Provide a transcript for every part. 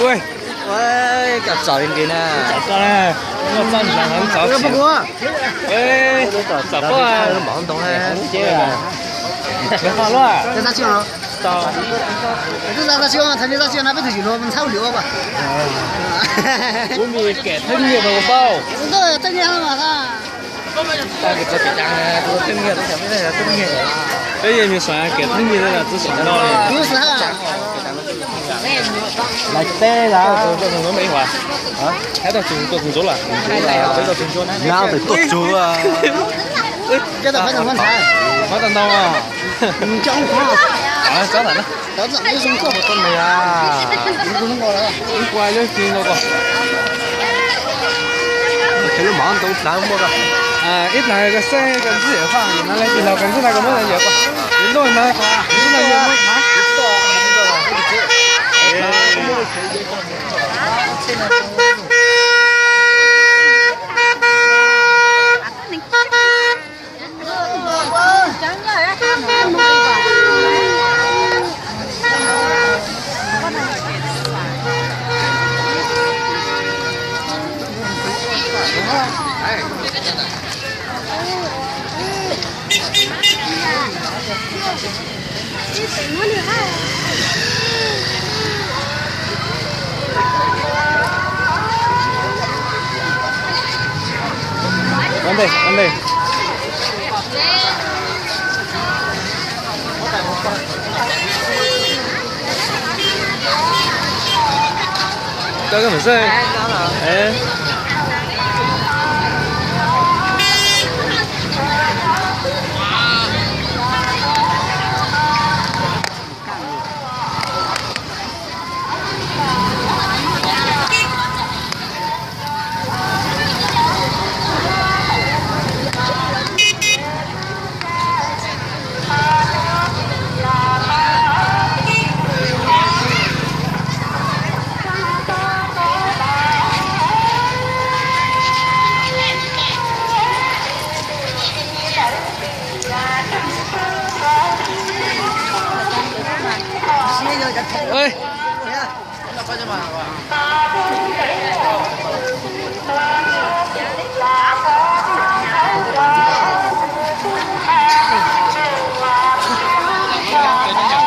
Ui, ui, cov tsov li nqis na. Tsov tsov na, tsov tsov. Ui, tsov tsov. Mov ntoo na. Twb txaj tsis tau, thaj me txaj tsis tau na, peb tug yim no ntxhab li ua pa. Kuv me kem thwj nyiaj rau kuv paub. Thwj nyiaj mas. Peb yeej me xav kem thwj nyiaj no twb xav no. Lais teb las. Hais tau tug tuaj tug ntsuab las. Nyab tes tuaj tsuag. Hais tau ntau. Ib qua lub ci no ko. Lub mov ntoo plav muaj ko. Ib plag ko xeeb ko ntxwb yawm faj no le tis laug ko ntxwb no ko muab yawm ko. Ib lub no, ib lub no yawg muab.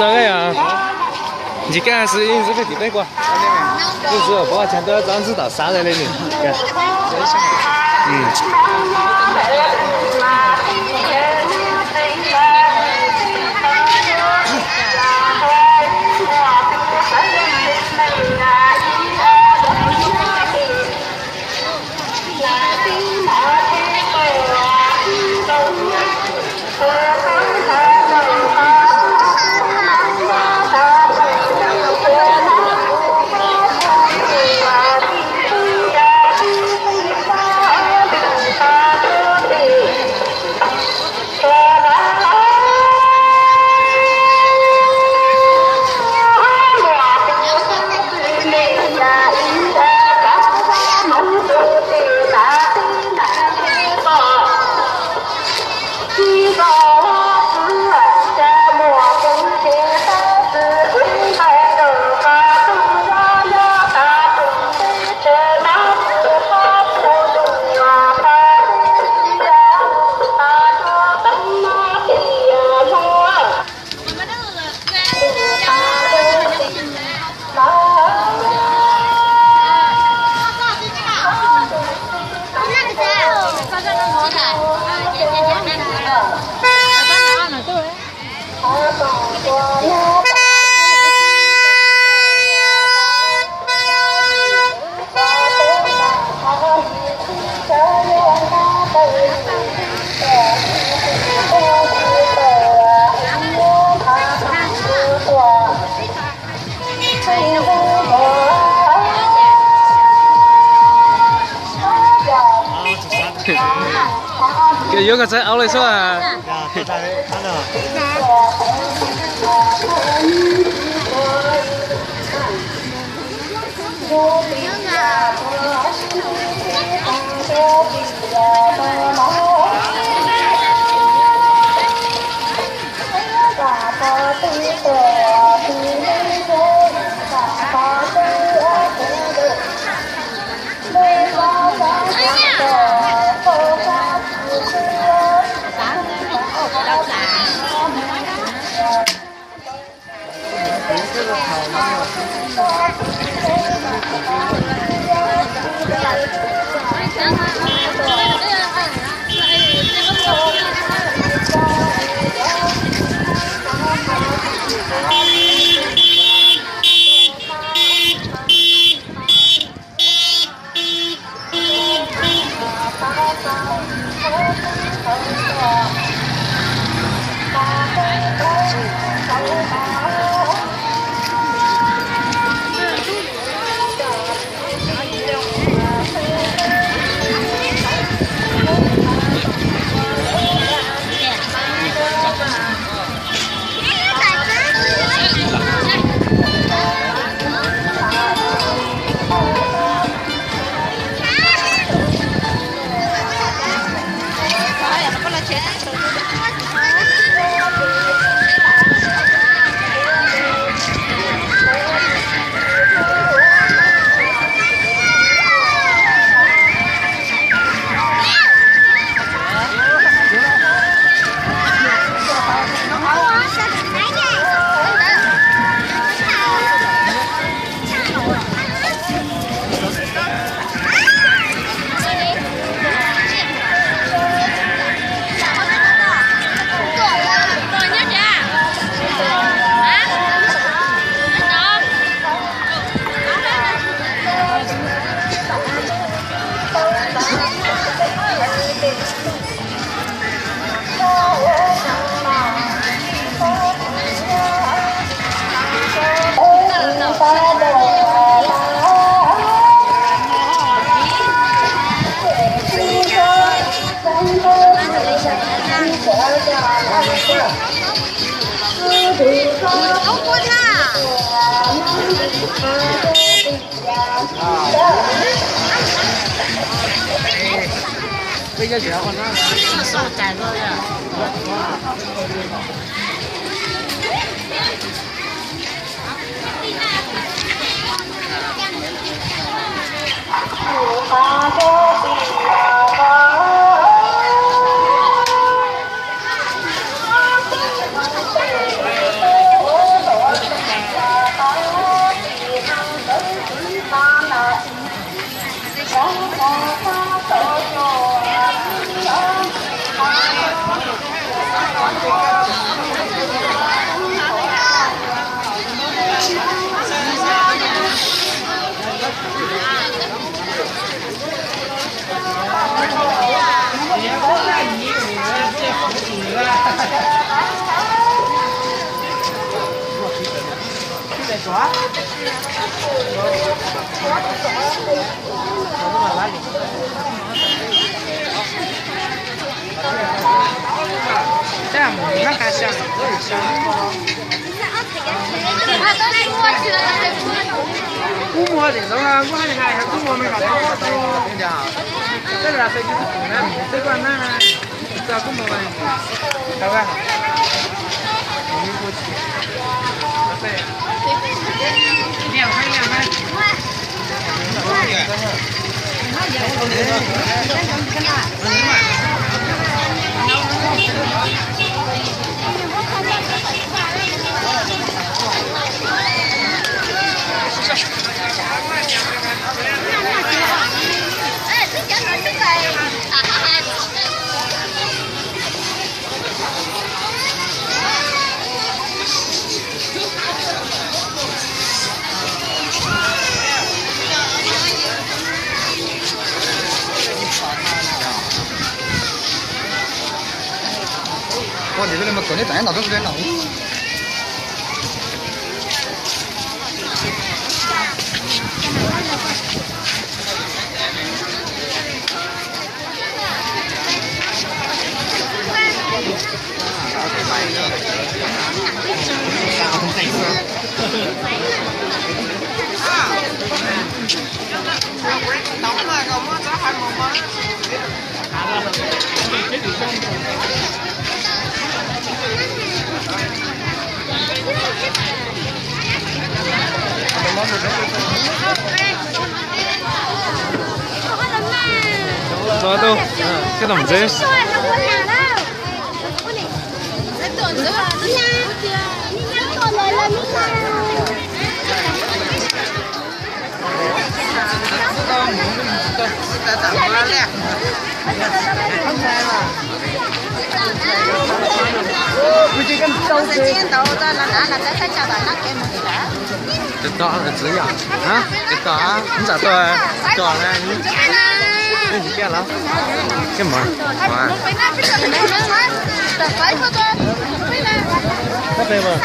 Tau, ntsis kaj xwb, ib ntsis peb tim peb kua. Ib ntsis peb kua tsag tau txhob ntxub tom xav li nws. Yuav yuav koj txawb aub li xwb. Kub muag tim ntawd, kub hais hais kub muag me nyuam tau tau. Tej zaum xwb kub tus na, xwb koj na. Txog kub muag tau. Ua ntawd li mas kom nej tam no koj li no. Tus, koj tus ntxwv. Tus tod tus txwv yog, tus tod ntxawm tuaj, coj na, ntxawm tiag los. Koj mus, koj peb mus.